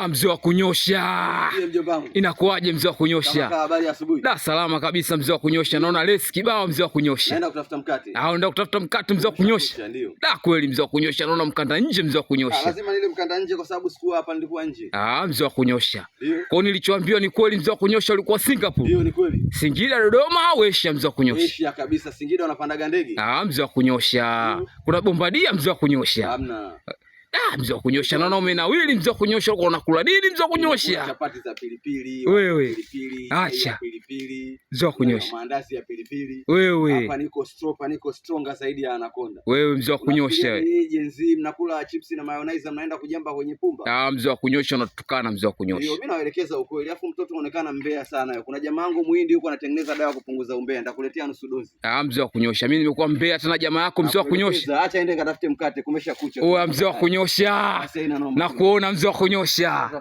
Da, mzee wa kunyosha. Ndiye mjomba wangu. Inakuwaje mzee wa Kama kunyosha? kaa, habari ya asubuhi. Da, salama kabisa mzee wa kunyosha. Naona lesi kibao mzee wa kunyosha. Naenda kutafuta mkate. Ah, unaenda kutafuta mkate mzee wa kunyosha. Ndio. Da, kweli mzee wa kunyosha, naona mkanda nje mzee wa Ah, kunyosha. lazima nile mkanda nje kwa sababu sikuwa hapa, nilikuwa nje. Ah, mzee wa kunyosha. Ndio. Kwa hiyo nilichoambiwa ni kweli mzee wa kunyosha, ulikuwa Singapore? Ndio, ni kweli. Singida, Dodoma au Asia mzee wa kunyosha? Asia kabisa, Singida wanapandaga ndege. Ah, mzee wa kunyosha. Ndio. Kuna bombardia mzee wa kunyosha. Hamna. Ah, mzee wa kunyosha, naona umenawili mzee wa kunyosha, ulikuwa unakula nini mzee wa kunyosha? Chapati za pilipili, Wewe. pilipili, chai Acha. ya pilipili, Mzee wa kunyosha. maandazi ya pilipili. Wewe. Hapa niko stropa, niko stronger zaidi ya anaconda. Wewe mzee wa kunyosha wewe. Unafikiria Gen Z mnakula chips na mayonnaise, mnaenda kujamba kwenye pumba. Ah, mzee wa kunyosha unatukana mzee wa Ndio, kunyosha. mimi nawaelekeza ukweli. Alafu mtoto unaonekana mbea sana. Kuna jamaa wangu Muhindi huko anatengeneza dawa kupunguza umbea, nitakuletea nusu dozi. Ah, mzee wa kunyosha. Mimi nimekuwa mbea tena jamaa yako mzee wa kunyosha. Nakuelekeza, acha ende katafute mkate, kumesha kucha. Oya mzee wa kunyosha. Basi haina noma. Na kuona mzee wa kunyosha.